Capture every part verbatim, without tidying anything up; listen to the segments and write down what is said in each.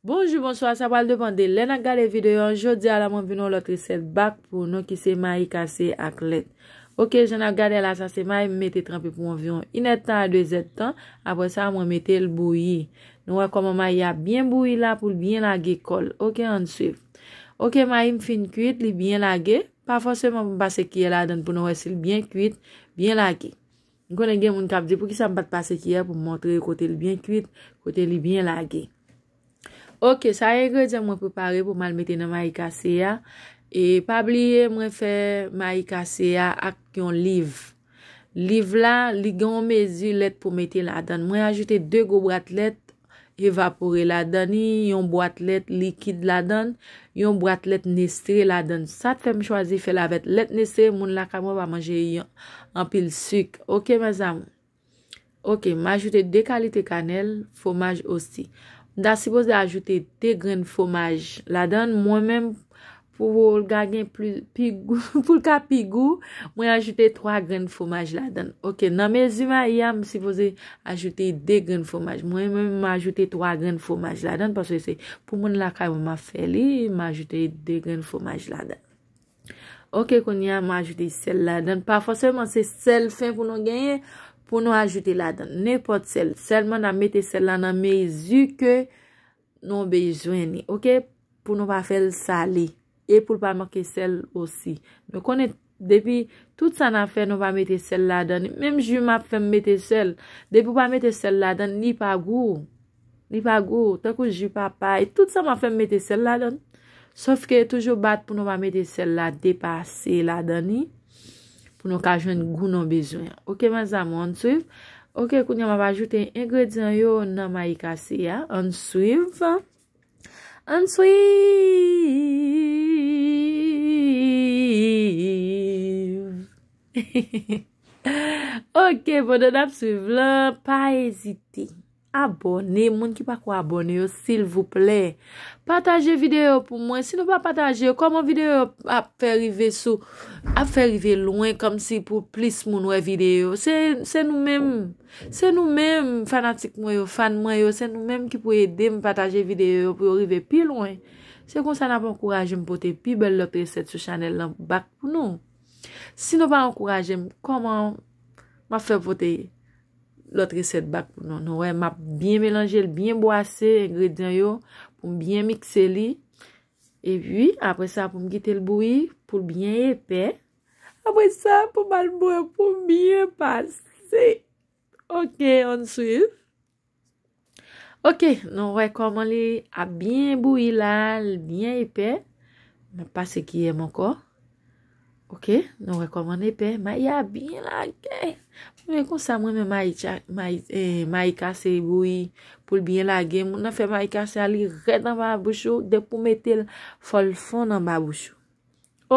Bonjou, bonswa, sa pral depann de lè n ap gade videyo an. Jodi a la, mwen vin yon lòt resèt bak pou nou ki se mayi kase ak lèt. Oke, jan n ap gade la, sa se mayi m mete tranpe pou anviwon inèdtan a dezèdtan. Apre sa, mwen mete l bouyi. Nou wè kòman mayi a byen bouyi la pou l byen lage kò l. Oke, ann swiv. Oke, mayi m fin kwit, li byen lage. Pa fòseman pou m pase kiyè ladan l pou nou wè si l byen kwit, byen lage. M konnen gen moun k ap di, "Poukisa m pa t pase kiyè pou m montre yo kote li byen kwit, kote li byen lage?" Oke, sa e engredyan mwen prepare pou m al mete nan mayi kase a. E pa bliye, mwen fè mayi kase a ak yon liv. Liv la, li gen yon mezi lèt pou mete ladan l. Mwen ajoute de gwo bwat lèt evapore ladan li, yon bwat lèt likid ladan l, yon bwat lèt Nestle ladan l. Sa t fè m chwazi fè l avèk lèt Nestle, moun lakay mwen pa manje yon, anpil sik. Oke, mezanmi. Oke, m ajoute de kalite kanèl, fwomaj osi. M ta sipoze ajoute de grenn fwomaj ladan l. Mwen menm, pou l ka gen pli, pi gou, pou l ka pi gou, mwen ajoute twa grenn fwomaj ladan l. Oke, nan mezi mayi a, m sipoze ajoute de grenn fwomaj. Mwen menm, m ajoute twa grenn fwomaj ladan l, paske se pou moun lakay mwen m ap fè li, m ajoute de grenn fwomaj ladan l. Oke, kounye a, m ajoute sèl ladan l. Pa fòseman se sèl fen pou nou genyen, pou nou ajoute ladan l. Nenpòt sèl. Sèlman n ap mete sèl la nan mezi ke nou bezwen li. Oke? Pou nou pa fè l sale. E pou l pa manke sèl osi. Nou konnen depi tout sa n ap fè, nou pa mete sèl ladan li. Menm ji m ap fè, m mete sèl. Depi w pa mete sèl ladan l, li pa gou. Li pa gou, tankou ji papay. Tout sa m ap fè, m mete sèl ladan l. Sòf ke toujou bat pou nou pa mete sèl la depase ladan li. Pou nou ka jwenn gou nou bezwen an. Oke, mezanmi, ann swiv. Oke, kounye a m ap ajoute engredyan yo nan mayi kase a. Ann swiv. Ann swiv. Oke, pandan n ap swiv lan, pa ezite. Abòne, moun ki pako abòne yo, silvouplè. Pataje videyo pou mwen. Si nou pa pataje yo, kòman videyo yo ap fè rive sou, ap fè rive lwen, kòmsi pou plis moun wè videyo yo? Se, se nou menm, se nou menm, fanatik mwen yo, fan mwen yo, se nou menm ki pou ede m pataje videyo yo pou yo rive pi lwen. Se konsa n ap ankouraje m pote pi bèl lòt resèt sou chanèl lan bak pou nou. Si nou pa ankouraje m, kòman m ap fè pote lòt resèt bak pou nou? Nou wè, m ap byen melanje l, byen bwase engredyan yo pou m byen mikse li. Epi, apre sa, pou m kite l bouyi, pou l byen epè. Apre sa, pou m al bwè pou m byen pase. Oke, ann swiv. Oke, nou wè kòman li ap byen bouyi la, l byen epè. M ap pase kiyè m ankò. Oke, nou wè kòman l epè. Mayi a byen lage. Men konsa, mwen menm mayi, tcha- mayi, eh, mayi kase bouyi pou l byen lage. Moun nan fè mayi kase a, li rèd anba bouch ou. Depi w mete l, fò l fonn anba bouch ou.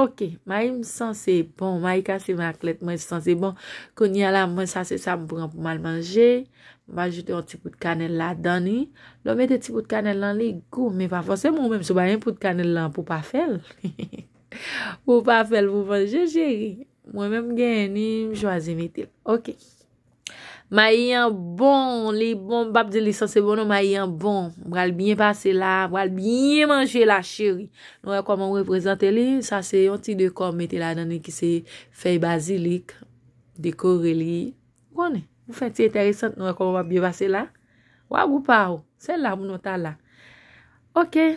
Oke, mayi m sanse bon, mayi kase m ak lèt mwen sanse bon. Kounye a la, mwen sa se sa m pran pou m al manje. M ajoute yon ti pout kanèl ladan li. Lè w mete ti pout kanèl lan, li gou, men pa fòseman ou menm si w pa gen pout kanèl lan pou w pa fè l. Pou w pa fè l pou manje, cheri. Mwen menm m genyen li, m chwazi mete l. Oke. Mayi an bon, li bon, m p ap di li sanse bon non, mayi an bon. M pral byen pase la, m pral byen manje la, cheri. Nou wè kòman m reprezante li, sa se yon ti dekò m mete ladan li ki se fèy bazilik, dekore li. Ou konnen, pou fè ti enteresan, nou wè kòman m ap byen pase la. Wa gou pa w, se la pou nou ta la. Oke,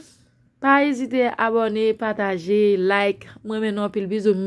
pa ezite abòne, pataje, like. Mwen renmen nou anpil, bizou.